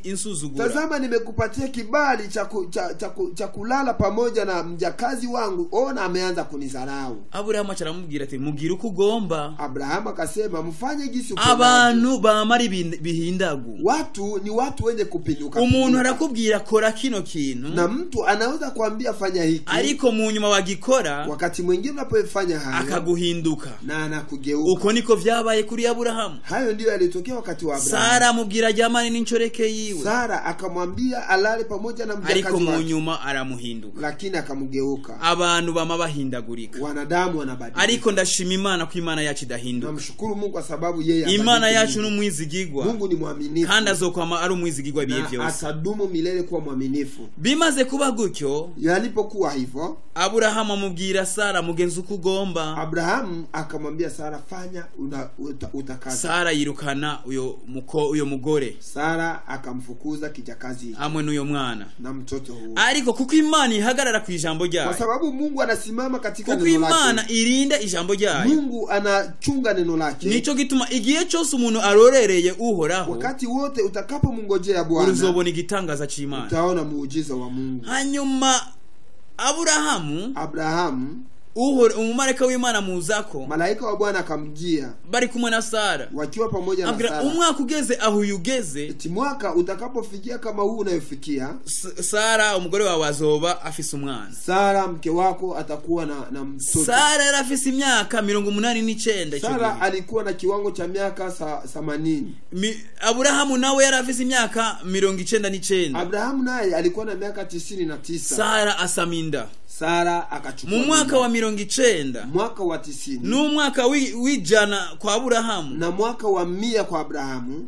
[SPEAKER 1] insuzugura.
[SPEAKER 2] Tazama nimekupatia kibali cha kulala pamoja na mjakazi wangu, ona ameanza kunidharau.
[SPEAKER 1] Aburahamu aca aramubwira ati, mugire uko ugomba.
[SPEAKER 2] Abrahamu akasema mfanye jinsi upendavyo.
[SPEAKER 1] Abantu bamara bihindagu.
[SPEAKER 2] Watu ni watu wenye kupinduka
[SPEAKER 1] Umuntu
[SPEAKER 2] pinduka.
[SPEAKER 1] arakubwira kora kino kintu,
[SPEAKER 2] Na mtu anaweza kuambia fanya hiki,
[SPEAKER 1] ariko mu nyuma wagikora
[SPEAKER 2] wakati mwingine unapofanya hayo
[SPEAKER 1] akaguhinduka.
[SPEAKER 2] na anakugeuka.
[SPEAKER 1] Uko niko vyabaye kuri Aburahamu.
[SPEAKER 2] Hayo ndiyo yalitokea wakati wa Abrahamu.
[SPEAKER 1] Sara amubwira aryamane n'inshoreke yiwe,
[SPEAKER 2] Sara akamwambia alale pamoja na
[SPEAKER 1] ariko
[SPEAKER 2] mjakazi
[SPEAKER 1] mu
[SPEAKER 2] wake,
[SPEAKER 1] nyuma aramuhinduka.
[SPEAKER 2] lakini akamgeuka.
[SPEAKER 1] Abantu bama bahindagurika,
[SPEAKER 2] Wanadamu wanabadilika.
[SPEAKER 1] ariko ndashima Imana ko Imana yacu idahinduka.
[SPEAKER 2] Namshukuru Mungu kwa sababu yeye
[SPEAKER 1] Imana
[SPEAKER 2] habadiliki.
[SPEAKER 1] yacu n'umwizigigwa,
[SPEAKER 2] Mungu ni mwaminifu
[SPEAKER 1] kandi azokwama ari umwizigigwa ibihe
[SPEAKER 2] na
[SPEAKER 1] vyose.
[SPEAKER 2] atadumu milele kuwa mwaminifu.
[SPEAKER 1] Bimaze kuba gutyo,
[SPEAKER 2] Yalipokuwa hivyo,
[SPEAKER 1] Aburahamu amubwira Sara, mugenzi uko ugomba.
[SPEAKER 2] Abrahamu akamwambia Sara, fanya utakazo.
[SPEAKER 1] Sara yirukana uyo mugore
[SPEAKER 2] Sara akamfukuza kijakazi
[SPEAKER 1] hamwe n'uyo mwana.
[SPEAKER 2] na mtoto huo,
[SPEAKER 1] Ariko kuko Imana ihagarara ku ijambo
[SPEAKER 2] kwa
[SPEAKER 1] ryayo,
[SPEAKER 2] sababu Mungu anasimama katika
[SPEAKER 1] kuko
[SPEAKER 2] neno
[SPEAKER 1] Imana
[SPEAKER 2] lake.
[SPEAKER 1] irinda ijambo ryayo,
[SPEAKER 2] Mungu anachunga neno lake.
[SPEAKER 1] nico gituma igihe cyose umuntu arorereye Uhoraho,
[SPEAKER 2] Wakati wote utakapomngojea Bwana
[SPEAKER 1] uruzobona igitangaza c'Imana.
[SPEAKER 2] utaona muujiza wa Mungu.
[SPEAKER 1] Hanyuma Aburahamu,
[SPEAKER 2] Abrahamu,
[SPEAKER 1] umumarayika w'Imana muzako,
[SPEAKER 2] malaika wa Bwana akamjia
[SPEAKER 1] bari kumwe na Sara,
[SPEAKER 2] wakiwa pamoja na
[SPEAKER 1] abwira
[SPEAKER 2] Sara,
[SPEAKER 1] umwaka ugeze aho uyu ugeze,
[SPEAKER 2] eti mwaka utakapofikia kama huu unayofikia,
[SPEAKER 1] Sara umugore wawe azoba afise umwana.
[SPEAKER 2] Sara mke wako atakuwa na mtoto.
[SPEAKER 1] Sara yari afise imyaka 89 ico
[SPEAKER 2] Sara
[SPEAKER 1] gihe.
[SPEAKER 2] alikuwa na kiwango cha miaka 80.
[SPEAKER 1] Aburahamu nawe yari afise imyaka 99.
[SPEAKER 2] Abrahamu naye alikuwa na miaka 99.
[SPEAKER 1] Sara asama inda
[SPEAKER 2] Sara akachukua
[SPEAKER 1] mu mwaka
[SPEAKER 2] mimba.
[SPEAKER 1] wa 90
[SPEAKER 2] mwaka wa 90
[SPEAKER 1] n'umwaka w'ijana kwa Aburahamu.
[SPEAKER 2] na mwaka wa 100 kwa Abrahamu.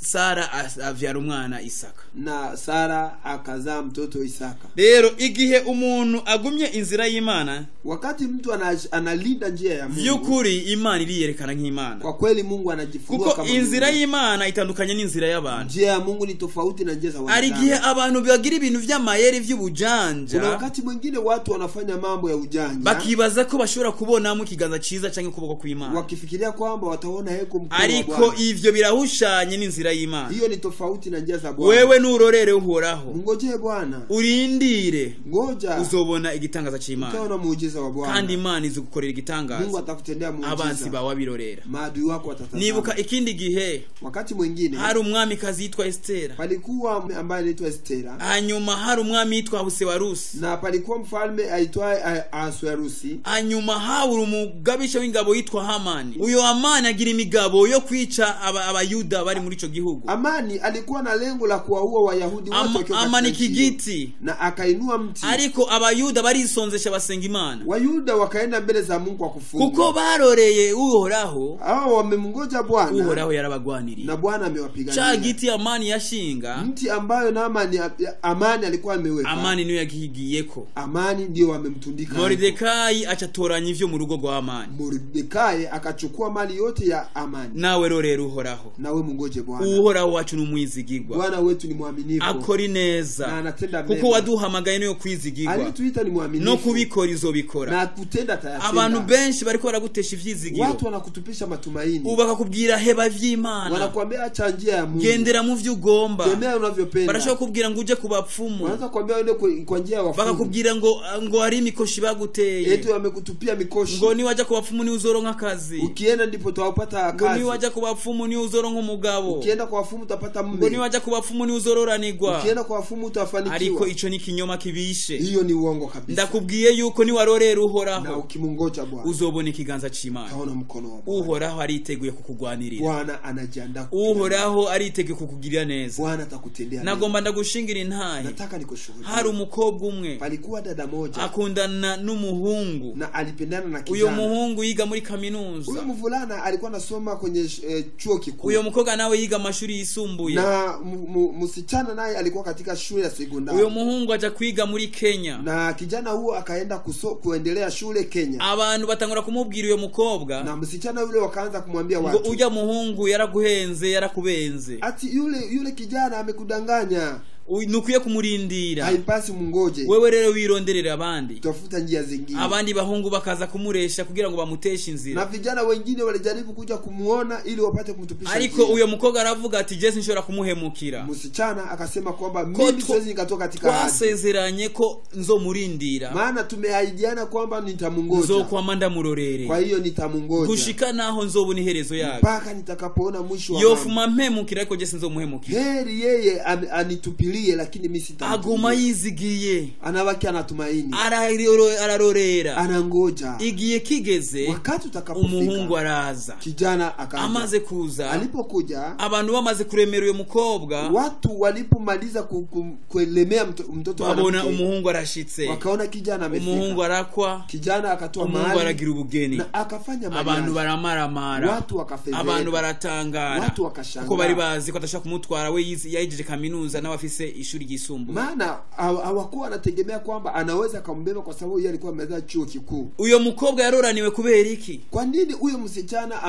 [SPEAKER 1] Sara avyara umwana Isaka.
[SPEAKER 2] Na Sara akazaa mtoto Isaka.
[SPEAKER 1] Rero igihe umuntu agumye inzira y'Imana,
[SPEAKER 2] wakati mtu analinda njia ya Mungu,
[SPEAKER 1] vyukuri Imana iriyerekana nk'Imana.
[SPEAKER 2] Kwa kweli Mungu anajifunua
[SPEAKER 1] kuko
[SPEAKER 2] kama
[SPEAKER 1] inzira y'Imana itandukanye n'inzira y'abantu.
[SPEAKER 2] Njia ya Mungu ni tofauti na njia za wanadamu.
[SPEAKER 1] Ari gihe abantu bagira ibintu vy'amayeri vy'ubujanja.
[SPEAKER 2] Kuna wakati mwingine watu wanafanya mambo ya ujanja,
[SPEAKER 1] bakibaza ko bashobora kubona mu kiganza ciza canke ukuboko kw'Imana,
[SPEAKER 2] wakifikiria kwamba wataona heko mkono wa
[SPEAKER 1] Ariko
[SPEAKER 2] Bwana.
[SPEAKER 1] ivyo birahushanye n'inzira y'Imana.
[SPEAKER 2] Hiyo ni tofauti na njia za Bwana.
[SPEAKER 1] Wewe nurorere Uhoraho,
[SPEAKER 2] mngojee Bwana,
[SPEAKER 1] urindire,
[SPEAKER 2] ngoja,
[SPEAKER 1] uzobona igitangaza c'Imana.
[SPEAKER 2] Utaona muujiza wa Bwana.
[SPEAKER 1] Kandi Imana izugukorera igitangaza.
[SPEAKER 2] Mungu atakutendea muujiza.
[SPEAKER 1] Abansi bawe birorera,
[SPEAKER 2] maadui wako watatazama.
[SPEAKER 1] Nibuka ikindi gihe,
[SPEAKER 2] wakati mwingine,
[SPEAKER 1] hari umwami kazi yitwa Estera.
[SPEAKER 2] Palikuwa ambaye anaitwa Estera.
[SPEAKER 1] Hanyuma hari umwami yitwa Ahasuwerusi.
[SPEAKER 2] Na palikuwa mfalme aitwaye Ahasuwerusi.
[SPEAKER 1] Hanyuma hari umugabisha w'ingabo yitwa Hamani. Uyo Hamani agira imigabo yo kwica Abayuda bari muri ico gihugu.
[SPEAKER 2] Amani alikuwa na lengo la kuwaua Wayahudi wote wakiwa
[SPEAKER 1] Amani
[SPEAKER 2] katika nchi hiyo.
[SPEAKER 1] kigiti.
[SPEAKER 2] Na akainua mti.
[SPEAKER 1] Ariko Abayuda barisonzesha basenga Imana.
[SPEAKER 2] Wayuda wakaenda mbele za Mungu kwa kufunga.
[SPEAKER 1] Kuko baroreye Uhoraho.
[SPEAKER 2] Hao wamemngoja Bwana.
[SPEAKER 1] Uhoraho yarabagwaniriye.
[SPEAKER 2] Na Bwana amewapigania.
[SPEAKER 1] Cha giti Amani yashinga.
[SPEAKER 2] Mti ambayo Naamani Amani alikuwa ameweka.
[SPEAKER 1] Amani niyo yagihigiyeko.
[SPEAKER 2] Amani ndio wamemtundika.
[SPEAKER 1] Mordekai acatoranya ivyo mu rugo rwa Amani.
[SPEAKER 2] Mordekai akachukua mali yote ya Amani.
[SPEAKER 1] Nawe rorera Uhoraho.
[SPEAKER 2] Nawe mungoje Bwana.
[SPEAKER 1] Uhoraho wacu n'umwizigirwa.
[SPEAKER 2] Bwana wetu ni mwaminifu.
[SPEAKER 1] Akora ineza.
[SPEAKER 2] Na anatenda mema.
[SPEAKER 1] Kuko waduhamagaye niyo kwizigirwa.
[SPEAKER 2] Alituita ni mwaminifu.
[SPEAKER 1] No kubikora izobikora.
[SPEAKER 2] Na kutenda atayatenda.
[SPEAKER 1] Abantu benshi bariko baragutesha ivyizigiro.
[SPEAKER 2] Watu wanakutupisha matumaini.
[SPEAKER 1] Ubakakubwira heba vy'Imana.
[SPEAKER 2] Wanakuambia acha njia ya Mungu.
[SPEAKER 1] Gendera mu vyo ugomba.
[SPEAKER 2] Tembea unavyopenda.
[SPEAKER 1] Barashobora kukubwira ngo uje kubapfumu.
[SPEAKER 2] Wanaanza kuambia uende kwa njia ya wafumu.
[SPEAKER 1] Bakakubwira ngo hari imikoshi baguteye.
[SPEAKER 2] Eti wamekutupia mikoshi.
[SPEAKER 1] Ngo niwaja kubapfumu ni uzoronka akazi.
[SPEAKER 2] Ukienda ndipo utapata kazi.
[SPEAKER 1] Ngo niwaja kubapfumu ni uzoronka umugabo.
[SPEAKER 2] Ukienda kwa wafumu utapata mume.
[SPEAKER 1] Ngo niwaja kubapfumu ni uzororanirwa.
[SPEAKER 2] Ukienda kwa wafumu utafanikiwa.
[SPEAKER 1] Ariko ico ni kinyoma kibishe.
[SPEAKER 2] Hiyo ni uongo kabisa.
[SPEAKER 1] Ndakubwiye yuko niwarorera Uhoraho.
[SPEAKER 2] Na ukimungoja Bwana.
[SPEAKER 1] Uzobona ikiganza c'Imana.
[SPEAKER 2] Utaona mkono wa Bwana.
[SPEAKER 1] Uhoraho ariteguye kukugwanirira.
[SPEAKER 2] Bwana anajiandaa.
[SPEAKER 1] Uhoraho ariteguye kukugirira neza.
[SPEAKER 2] Bwana atakutendea mema.
[SPEAKER 1] Nagomba ndagushingira intahe.
[SPEAKER 2] Nataka nikushuhudie.
[SPEAKER 1] Hari umukobwa umwe.
[SPEAKER 2] Palikuwa dada moja.
[SPEAKER 1] Akundana n'umuhungu.
[SPEAKER 2] Na alipendana na kijana.
[SPEAKER 1] Uyo muhungu yiga muri kaminuza.
[SPEAKER 2] Uyo mvulana alikuwa anasoma kwenye chuo kikuu.
[SPEAKER 1] Uyo mukobwa nawe yiga amashuri yisumbuye.
[SPEAKER 2] Na msichana naye alikuwa katika shule ya sekondari.
[SPEAKER 1] Uyo muhungu aja kwiga muri Kenya.
[SPEAKER 2] Na kijana huo akaenda kuendelea shule Kenya.
[SPEAKER 1] Abantu batangura kumubwira uyo mukobwa.
[SPEAKER 2] Na msichana yule wakaanza kumwambia watu.
[SPEAKER 1] Ngo uja muhungu yaraguhenze yarakubenze.
[SPEAKER 2] Ati yule kijana amekudanganya.
[SPEAKER 1] Nukwiye kumurindira.
[SPEAKER 2] Haipasi mungoje.
[SPEAKER 1] Wewe rero wironderera abandi.
[SPEAKER 2] Tafuta njia zingine.
[SPEAKER 1] Abandi bahungu bakaza kumuresha kugira ngo bamuteshe inzira.
[SPEAKER 2] Na vijana wengine walijaribu kuja kumuona ili wapate kumtupisha.
[SPEAKER 1] Ariko uyo mukobwa aravuga ati Jesu nshobora kumuhemukira.
[SPEAKER 2] Msichana akasema kwamba mimi siwezi nikatoka katika ahadi.
[SPEAKER 1] Twasezeranye ko nzomurindira.
[SPEAKER 2] Maana tumeahidiana kwamba nitamungoja.
[SPEAKER 1] Nzokwama ndamurorere.
[SPEAKER 2] Kwa hiyo nitamungoja.
[SPEAKER 1] Gushika naho nzobona iherezo yake.
[SPEAKER 2] Mpaka nitakapoona mwisho wa mambo.
[SPEAKER 1] Yofuma mpemukira ariko Jesu nzomuhemukira.
[SPEAKER 2] Heri yeye anitupilie, lakini mimi sitamtupilia.
[SPEAKER 1] Aguma yizigiye.
[SPEAKER 2] Anabaki anatumaini.
[SPEAKER 1] Ararorera.
[SPEAKER 2] Anangoja.
[SPEAKER 1] Igiye kigeze.
[SPEAKER 2] Wakati utakapofika.
[SPEAKER 1] Umuhungu araza.
[SPEAKER 2] Kijana akaja.
[SPEAKER 1] Amaze kuza.
[SPEAKER 2] Alipokuja.
[SPEAKER 1] Abantu bamaze kuremera uyo mukobwa.
[SPEAKER 2] Watu walipomaliza kuelemea mtoto wa
[SPEAKER 1] babona umuhungu arashitse.
[SPEAKER 2] Wakaona kijana amefika.
[SPEAKER 1] Umuhungu arakwa.
[SPEAKER 2] Kijana akatoa mali.
[SPEAKER 1] Umuhungu aragira ubugeni.
[SPEAKER 2] Na akafanya mali.
[SPEAKER 1] Abantu baramaramara.
[SPEAKER 2] Watu wakafezeka.
[SPEAKER 1] Abantu baratangara.
[SPEAKER 2] Watu wakashangaa.
[SPEAKER 1] Kuko bari bazi ko atashaka kumutwara we yayijeje kaminuza n'abafise ishuri ryisumbuye.
[SPEAKER 2] Maana hawakuwa wanategemea kwamba anaweza kumbeba kwa sababu yeye alikuwa amemaliza chuo kikuu.
[SPEAKER 1] Uyo mukobwa yaroraniwe kubera iki?
[SPEAKER 2] Kwa nini huyo msichana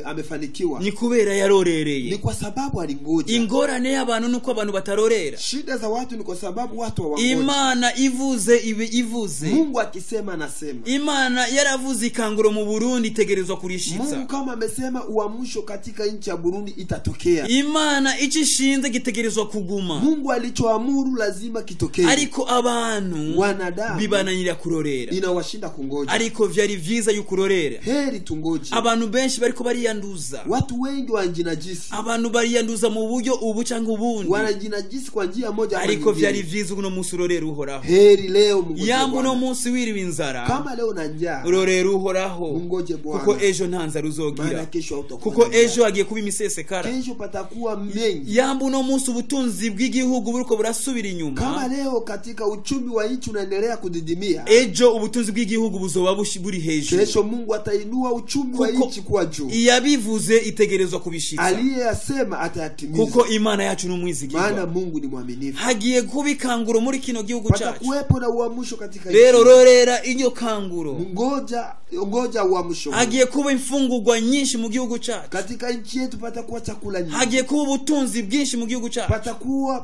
[SPEAKER 2] amefanikiwa?
[SPEAKER 1] Ni kubera yarorereye.
[SPEAKER 2] Ni kwa sababu alingoja.
[SPEAKER 1] Ingorane y'abantu nuko abantu batarorera.
[SPEAKER 2] Shida za watu ni kwa sababu watu hawangoji.
[SPEAKER 1] Imana ivuze ibe ivuze.
[SPEAKER 2] Mungu akisema anasema.
[SPEAKER 1] Imana yaravuze ikanguro mu Burundi itegerezwa kurishitsa.
[SPEAKER 2] Mungu kama amesema uamsho katika nchi ya Burundi itatokea.
[SPEAKER 1] Imana icishinze gitegerezwa kuguma.
[SPEAKER 2] Mungu alichoamuru lazima kitokee.
[SPEAKER 1] Ariko abantu
[SPEAKER 2] wanadamu
[SPEAKER 1] bibananira kurorera.
[SPEAKER 2] Inawashinda kungoja.
[SPEAKER 1] Ariko vyari vyiza yukurorera.
[SPEAKER 2] Heri tungoje.
[SPEAKER 1] Abantu benshi bariko bariyanduza.
[SPEAKER 2] Watu wengi wanajinajisi.
[SPEAKER 1] Abantu bariyanduza mu buryo ubu cyangwa ubundi.
[SPEAKER 2] Wanajinajisi kwa njia moja ama
[SPEAKER 1] Ariko
[SPEAKER 2] nyingine.
[SPEAKER 1] vyari vyiza uno munsi urorera Uhoraho.
[SPEAKER 2] Heri leo mungoje.
[SPEAKER 1] Yambu no munsi wiriwe inzara.
[SPEAKER 2] Kama leo na njaa.
[SPEAKER 1] Urorera Uhoraho.
[SPEAKER 2] Mungoje Bwana.
[SPEAKER 1] Kuko ejo nta nzara uzogira.
[SPEAKER 2] Maana kesho hautakuwa.
[SPEAKER 1] Kuko ejo agiye kuba imisesekara.
[SPEAKER 2] Kesho patakuwa mengi.
[SPEAKER 1] Yambu no munsi ubutunzi bw'igihugu buriko burasubira inyuma,
[SPEAKER 2] kama leo katika uchumi wa nchi unaendelea kudidimia,
[SPEAKER 1] ejo ubutunzi bw'igihugu buzoba buri hejuru.
[SPEAKER 2] Kesho Mungu atainua uchumi wa nchi kuwa juu.
[SPEAKER 1] Iyabivuze itegerezwa kubishitsa.
[SPEAKER 2] Aliyeyasema atayatimiza.
[SPEAKER 1] Kuko Imana yacu n'umwizigirwa.
[SPEAKER 2] Maana Mungu ni mwaminifu.
[SPEAKER 1] Hagiye kuba ikanguro muri kino gihugu cyacu.
[SPEAKER 2] Patakuwepo na uamsho katika nchi.
[SPEAKER 1] Rero rorera iyo kanguro.
[SPEAKER 2] Ngoja uamsho.
[SPEAKER 1] Hagiye kuba imfungurwa nyinshi mu gihugu cyacu.
[SPEAKER 2] Katika nchi yetu patakuwa chakula nyingi.
[SPEAKER 1] Hagiye kuba ubutunzi bwinshi mu gihugu cyacu.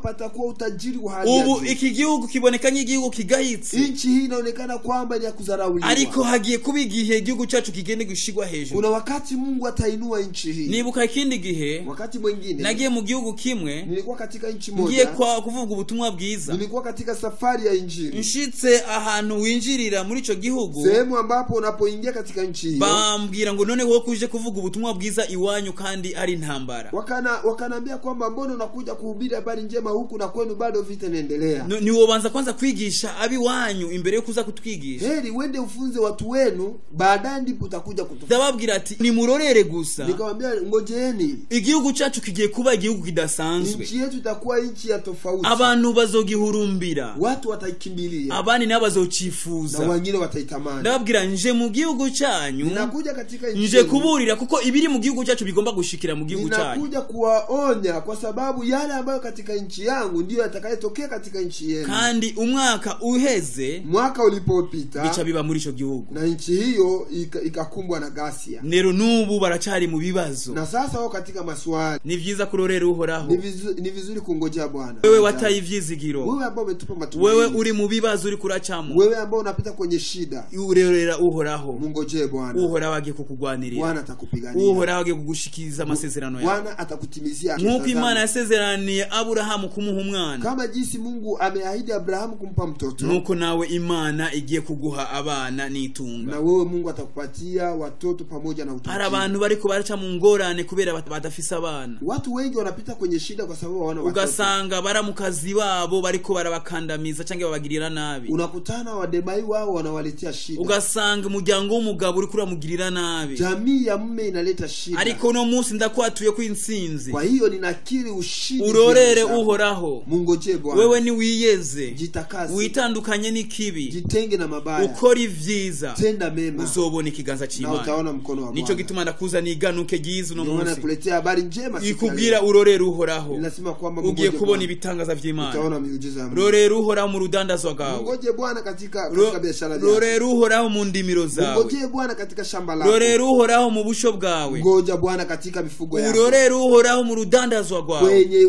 [SPEAKER 2] Patakuwa utajiri wa hali ya juu.
[SPEAKER 1] Ubu iki gihugu kiboneka nk'igihugu kigayitse.
[SPEAKER 2] Nchi hii inaonekana kwamba ni ya kudharauliwa.
[SPEAKER 1] Ariko hagiye kuba igihe igihugu cyacu kigende gushigwa hejuru.
[SPEAKER 2] Kuna wakati Mungu atainua nchi hii.
[SPEAKER 1] Nibuka ikindi gihe,
[SPEAKER 2] wakati mwingine
[SPEAKER 1] nagiye mu gihugu kimwe,
[SPEAKER 2] nilikuwa katika nchi moja,
[SPEAKER 1] ngiye kwa kuvuga ubutumwa bwiza.
[SPEAKER 2] Nilikuwa katika safari ya injili.
[SPEAKER 1] Nshitse ahantu winjirira muri ico gihugu,
[SPEAKER 2] sehemu ambapo unapoingia katika nchi hiyo,
[SPEAKER 1] bambwira ngo none wowe kuje kuvuga ubutumwa bwiza iwanyu kandi ari intambara.
[SPEAKER 2] Wakanaambia kwamba mbona unakuja kuhubiri habari njema huku na kwenu bado vita inaendelea.
[SPEAKER 1] Ni wobanza kwanza kwigisha abiwanyu imbere yo kuza kutwigisha.
[SPEAKER 2] Heri uende ufunze watu wenu, baadaye ndipo utakuja kutufunza.
[SPEAKER 1] Ndababwira ati nimurorere gusa.
[SPEAKER 2] Nikamwambia ngojeeni.
[SPEAKER 1] Igihugu cyacu kigiye kuba igihugu kidasanzwe.
[SPEAKER 2] Nchi yetu itakuwa nchi ya tofauti.
[SPEAKER 1] Abantu bazogihurumbira.
[SPEAKER 2] Watu wataikimbilia.
[SPEAKER 1] Abandi nabo bazocifuza.
[SPEAKER 2] Na wengine wataitamani.
[SPEAKER 1] Ndababwira nje mu gihugu cyanyu.
[SPEAKER 2] Ninakuja katika nchi.
[SPEAKER 1] Nje kuburira kuko ibiri mu gihugu cyacu bigomba gushikira mu gihugu cyanyu.
[SPEAKER 2] Ninakuja kuwaonya kwa sababu yale ambayo katika nchi yangu ndiyo yatakayotokea katika nchi yenu.
[SPEAKER 1] Kandi umwaka uheze,
[SPEAKER 2] mwaka ulipopita,
[SPEAKER 1] bica biba muri ico gihugu.
[SPEAKER 2] Na nchi hiyo ikakumbwa na ghasia.
[SPEAKER 1] Nero nubu baracari mu bibazo.
[SPEAKER 2] Na sasa wao katika maswali.
[SPEAKER 1] Ni vyiza kurorera Uhoraho.
[SPEAKER 2] Ni vizuri kungojea Bwana.
[SPEAKER 1] Wewe wataye ivyizigiro.
[SPEAKER 2] Wewe ambao umetupa matumaini.
[SPEAKER 1] Wewe uri mu bibazo uri kuracamo.
[SPEAKER 2] Wewe ambao unapita kwenye shida.
[SPEAKER 1] Urorera Uhoraho.
[SPEAKER 2] Mungojee Bwana.
[SPEAKER 1] Uhoraho agiye kukugwanirira.
[SPEAKER 2] Bwana atakupigania.
[SPEAKER 1] Uhoraho agiye kugushikiriza amasezerano yawe.
[SPEAKER 2] Bwana atakutimizia.
[SPEAKER 1] Nkuko Imana yasezeraniye Aburahamu kumuha umwana.
[SPEAKER 2] Kama jinsi Mungu ameahidi Abrahamu kumpa mtoto.
[SPEAKER 1] Nuko nawe Imana igiye kuguha abana n'itunga.
[SPEAKER 2] Na wewe Mungu atakupatia watoto pamoja na utajiri.
[SPEAKER 1] Hari abantu bariko baraca mu ngorane kubera badafise abana.
[SPEAKER 2] Watu wengi wanapita kwenye shida kwa sababu hawana watoto.
[SPEAKER 1] Ugasanga baramukazi babo bariko barabakandamiza cyangwa babagirira nabi.
[SPEAKER 2] Unakutana wademai wao wanawaletea shida.
[SPEAKER 1] Ugasanga umuryango w'umugabo uri kuramugirira nabi.
[SPEAKER 2] Jamii ya mume inaleta shida.
[SPEAKER 1] Ariko no munsi ndakwatuye ko intsinzi.
[SPEAKER 2] Kwa hiyo ninakiri ushindi.
[SPEAKER 1] Urorere Uhoraho.
[SPEAKER 2] Mungojee Bwana.
[SPEAKER 1] Wewe ni wiyeze.
[SPEAKER 2] Jitakase.
[SPEAKER 1] Witandukanye n'ikibi.
[SPEAKER 2] Jitenge na mabaya.
[SPEAKER 1] Ukora ivyiza.
[SPEAKER 2] Tenda mema.
[SPEAKER 1] Uzobona ikiganza cy'Imana.
[SPEAKER 2] Na utaona mkono wa Bwana.
[SPEAKER 1] Nico gituma ndakuza niganuke ryiza uno munsi.
[SPEAKER 2] Nakuletea habari njema.
[SPEAKER 1] Ikubwira urorere Uhoraho.
[SPEAKER 2] Ninasema kwamba
[SPEAKER 1] ugiye kubona ibitangaza vy'Imana.
[SPEAKER 2] Utaona miujiza ya Mungu.
[SPEAKER 1] Rorera Uhoraho mu rudandazwa rwawe.
[SPEAKER 2] Ngoje Bwana katika biashara yako.
[SPEAKER 1] Rorera Uhoraho mu ndimiro zawe.
[SPEAKER 2] Ngoje Bwana katika shamba lako.
[SPEAKER 1] Rorera Uhoraho mu busho bwawe.
[SPEAKER 2] Ngoja Bwana katika mifugo yako.
[SPEAKER 1] Urorera Uhoraho mu rudandazwa rwawe.
[SPEAKER 2] Kwenye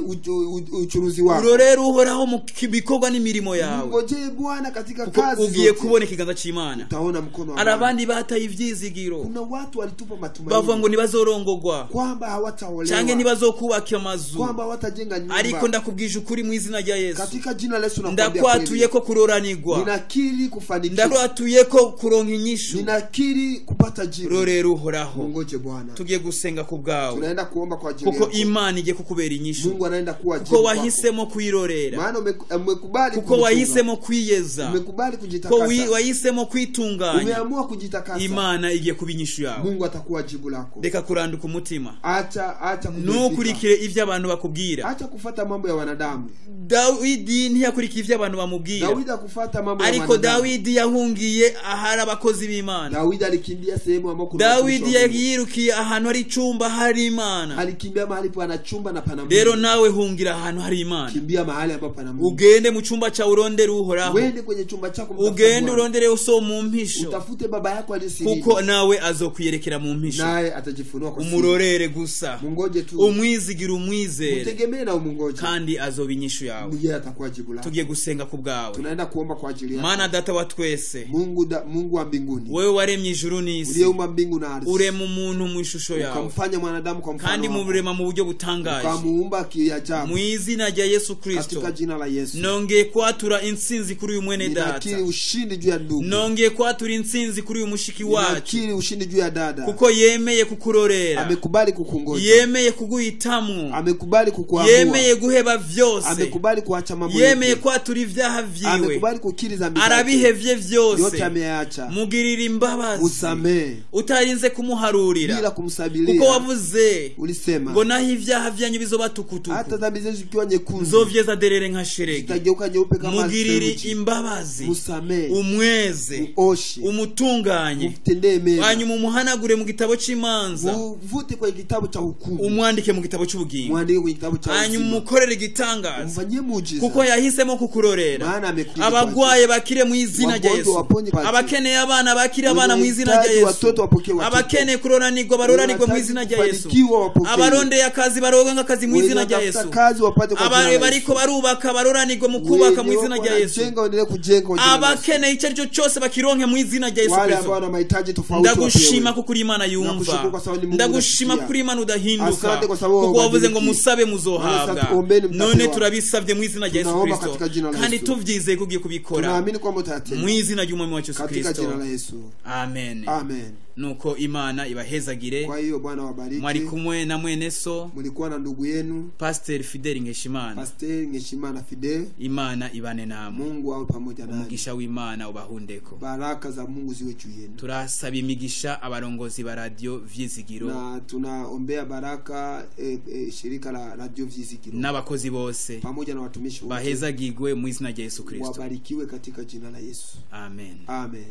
[SPEAKER 2] uchuruzi wako.
[SPEAKER 1] Urorera Uhoraho mu bikorwa n'imirimo yawe.
[SPEAKER 2] Ngoje Bwana katika kazi.
[SPEAKER 1] Ugiye kubona ikiganza cy'Imana.
[SPEAKER 2] Utaona mkono wa Bwana.
[SPEAKER 1] Arabandi bataye ivyizigiro.
[SPEAKER 2] Kuna watu walitupa matumaini.
[SPEAKER 1] Bavuga ngo ntibazorongogwa.
[SPEAKER 2] Kwamba hawataolewa.
[SPEAKER 1] Canke ntibazokubaka amazu.
[SPEAKER 2] Kwamba hawatajenga nyumba.
[SPEAKER 1] Ariko ndakubwije ukuri mu izina rya Yesu.
[SPEAKER 2] Katika jina la Yesu nakwambia.
[SPEAKER 1] Ndakwatuye ko kuroranirwa.
[SPEAKER 2] Ninakiri kufanikiwa.
[SPEAKER 1] Ndakwatuye ko kuronka inyishu.
[SPEAKER 2] Ninakiri kupata jibu.
[SPEAKER 1] Rorera Uhoraho.
[SPEAKER 2] Ngoje Bwana.
[SPEAKER 1] Tugiye gusenga ku bwawe.
[SPEAKER 2] Tunaenda kuomba kwa ajili
[SPEAKER 1] kuko
[SPEAKER 2] yako.
[SPEAKER 1] Imana igiye kukubera inyishu.
[SPEAKER 2] Mungu anaenda kuwa jibu.
[SPEAKER 1] Kuko wahisemo kuirorera.
[SPEAKER 2] Maana umekubali
[SPEAKER 1] kuko wahisemo kwiyeza.
[SPEAKER 2] Umekubali kujitakasa.
[SPEAKER 1] Kuko wahisemo kwitunganya.
[SPEAKER 2] Umeamua kujitakasa.
[SPEAKER 1] Imana igiye kuba inyishu yawe.
[SPEAKER 2] Mungu atakuwa jibu lako.
[SPEAKER 1] Reka kuranduka umutima.
[SPEAKER 2] Acha
[SPEAKER 1] ntukurikire ivyo abantu bakubwira.
[SPEAKER 2] Acha kufata mambo ya wanadamu.
[SPEAKER 1] Dawidi ntiyakurikiye ivyo abantu bamubwira.
[SPEAKER 2] Dawidi akufata mambo ya wanadamu.
[SPEAKER 1] Ariko Dawidi yahungiye ahari abakozi b'Imana.
[SPEAKER 2] Dawidi alikimbia sehemu ambako kuna
[SPEAKER 1] Dawidi yirukiye ahantu hari icumba hari Imana.
[SPEAKER 2] Alikimbia mahali pana chumba na pana Mungu.
[SPEAKER 1] Rero nawe hungira ahantu hari Imana.
[SPEAKER 2] Kimbia mahali ambapo pana Mungu.
[SPEAKER 1] Ugende mu chumba cha urondere Uhoraho.
[SPEAKER 2] Wende kwenye chumba chako mtafute.
[SPEAKER 1] Ugende urondere uso mu mpisho.
[SPEAKER 2] Utafute baba yako aliyesiri.
[SPEAKER 1] Kuko nawe azokwiyerekera mu mpisho.
[SPEAKER 2] Naye atajifunua kwa siri.
[SPEAKER 1] Umurorere gusa.
[SPEAKER 2] Mungoje tu.
[SPEAKER 1] Umwizigira umwizere.
[SPEAKER 2] Mtegemee na umungoje.
[SPEAKER 1] Kandi azoba inyishu yawe.
[SPEAKER 2] Ndiye atakuwa jibu lako.
[SPEAKER 1] Tugiye gusenga ku bwawe.
[SPEAKER 2] Tunaenda kuomba kwa ajili yako.
[SPEAKER 1] Mana data wa twese.
[SPEAKER 2] Mungu wa mbinguni.
[SPEAKER 1] Wewe waremye ijuru n'isi.
[SPEAKER 2] Uliyeumba mbingu na ardhi.
[SPEAKER 1] Urema umuntu mu ishusho yawe.
[SPEAKER 2] Ukamfanya mwanadamu kwa mfano.
[SPEAKER 1] Kandi murema mu buryo butangaje.
[SPEAKER 2] Ukamuumba kiajabu.
[SPEAKER 1] Mu izina rya Yesu Kristo.
[SPEAKER 2] Katika jina la Yesu.
[SPEAKER 1] Nongeye kwatura intsinzi kuri uyu mwene data.
[SPEAKER 2] Ninakiri ushindi juu ya ndugu.
[SPEAKER 1] Nongeye kwatura intsinzi kuri uyu mushiki wacu.
[SPEAKER 2] Ninakiri ushindi juu ya dada.
[SPEAKER 1] Kuko yemeye kukurorera.
[SPEAKER 2] Amekubali kukungoja.
[SPEAKER 1] Yemeye kuguhitamwo.
[SPEAKER 2] Amekubali kukuamua.
[SPEAKER 1] Yemeye guheba vyose.
[SPEAKER 2] Amekubali kuacha mambo.
[SPEAKER 1] Yemeye kwatura ivyaha vyiwe.
[SPEAKER 2] Amekubali kukiri dhambi.
[SPEAKER 1] Arabihevye vyose.
[SPEAKER 2] Yote ameacha.
[SPEAKER 1] Mugirira imbabazi
[SPEAKER 2] Musamehe
[SPEAKER 1] utarinze kumuharurira,
[SPEAKER 2] bila
[SPEAKER 1] kuko
[SPEAKER 2] kumsabilia.
[SPEAKER 1] wavuze
[SPEAKER 2] Ulisema
[SPEAKER 1] ngo naho ibyaha byanyu bizoba tukutuku,
[SPEAKER 2] hata dhambi zenu zikiwa nyekundu
[SPEAKER 1] nzovyeza derere nka sheregi.
[SPEAKER 2] zitageuka nyeupe kama
[SPEAKER 1] Mugirire
[SPEAKER 2] theluji.
[SPEAKER 1] imbabazi,
[SPEAKER 2] Musamehe,
[SPEAKER 1] umweze,
[SPEAKER 2] uoshe,
[SPEAKER 1] umutunganye,
[SPEAKER 2] umtendee mema,
[SPEAKER 1] hanyuma umuhanagure mu gitabo cy'imanza,
[SPEAKER 2] muvute kwenye kitabu cha hukumu,
[SPEAKER 1] umwandike mu gitabo cy'ubugingo,
[SPEAKER 2] mwandike kwenye kitabu cha
[SPEAKER 1] hanyuma
[SPEAKER 2] uzima,
[SPEAKER 1] umukorere igitangaza,
[SPEAKER 2] umfanyie muujiza,
[SPEAKER 1] kuko yahisemo kukurorera.
[SPEAKER 2] maana amekuja
[SPEAKER 1] Abagwaye bakire mu izina rya
[SPEAKER 2] Wagonjwa
[SPEAKER 1] Yesu,
[SPEAKER 2] waponye kwa
[SPEAKER 1] abakeneye abana bakire abana mu izina rya
[SPEAKER 2] Wenye
[SPEAKER 1] Yesu,
[SPEAKER 2] watoto wapokee watoto.
[SPEAKER 1] abakeneye kuroranirwa baroranirwe mu izina rya Yesu,
[SPEAKER 2] Kufanikiwa wapokee.
[SPEAKER 1] abarondeye akazi baronke akazi mu
[SPEAKER 2] Wenye
[SPEAKER 1] izina rya
[SPEAKER 2] wanatafuta
[SPEAKER 1] Yesu,
[SPEAKER 2] kazi wapate kwa jina la Yesu.
[SPEAKER 1] bariko barubaka baroranirwe mu kubaka mu
[SPEAKER 2] Wenye
[SPEAKER 1] izina
[SPEAKER 2] wako
[SPEAKER 1] rya Yesu,
[SPEAKER 2] wanajenga waendelee kujenga kwa jina la Yesu.
[SPEAKER 1] abakeneye icyo ari cyo cyose bakironke mu izina rya Yesu
[SPEAKER 2] Wale
[SPEAKER 1] Kristo.
[SPEAKER 2] ambao wana mahitaji tofauti
[SPEAKER 1] Ndagushima
[SPEAKER 2] wapewe.
[SPEAKER 1] kuko uri Imana yumva,
[SPEAKER 2] Nakushukuru kwa sababu ni Mungu
[SPEAKER 1] ndagushima
[SPEAKER 2] unasikia.
[SPEAKER 1] kuko uri Imana udahinduka,
[SPEAKER 2] Asante kwa sababu
[SPEAKER 1] kuko wavuze ngo
[SPEAKER 2] hubadiliki.
[SPEAKER 1] musabe muzohabwa.
[SPEAKER 2] Maana ombeni mtapewa.
[SPEAKER 1] None turabisabye mu izina rya Yesu
[SPEAKER 2] Tunaomba
[SPEAKER 1] Kristo,
[SPEAKER 2] katika jina la
[SPEAKER 1] kandi
[SPEAKER 2] Yesu.
[SPEAKER 1] tuvyizeye ko ugiye kubikora
[SPEAKER 2] Tunaamini kwamba utayatenda
[SPEAKER 1] mu izina ry'umwami wacu Yesu
[SPEAKER 2] katika
[SPEAKER 1] Kristo,
[SPEAKER 2] jina la Yesu.
[SPEAKER 1] amen.
[SPEAKER 2] Amen.
[SPEAKER 1] Nuko Imana ibahezagire.
[SPEAKER 2] Kwa hiyo Bwana
[SPEAKER 1] Mwari
[SPEAKER 2] wabariki.
[SPEAKER 1] kumwe na mwene so
[SPEAKER 2] Mlikuwa na ndugu yenu
[SPEAKER 1] Pastor Fidel Nkeshimana.
[SPEAKER 2] Pastor Ngeshimana Fidel.
[SPEAKER 1] Imana ibane namwe,
[SPEAKER 2] Mungu awe pamoja nanyi.
[SPEAKER 1] umugisha w'Imana ubahundeko.
[SPEAKER 2] Baraka za Mungu ziwe juu yenu.
[SPEAKER 1] Turasaba imigisha abarongozi ba radio Vyizigiro
[SPEAKER 2] Na tunaombea baraka shirika la Radio Vyizigiro
[SPEAKER 1] n'abakozi bose
[SPEAKER 2] pamoja na watumishi wote
[SPEAKER 1] bahezagigwe mu izina rya Yesu Kristo,
[SPEAKER 2] wabarikiwe katika jina la Yesu.
[SPEAKER 1] amen.
[SPEAKER 2] Amen.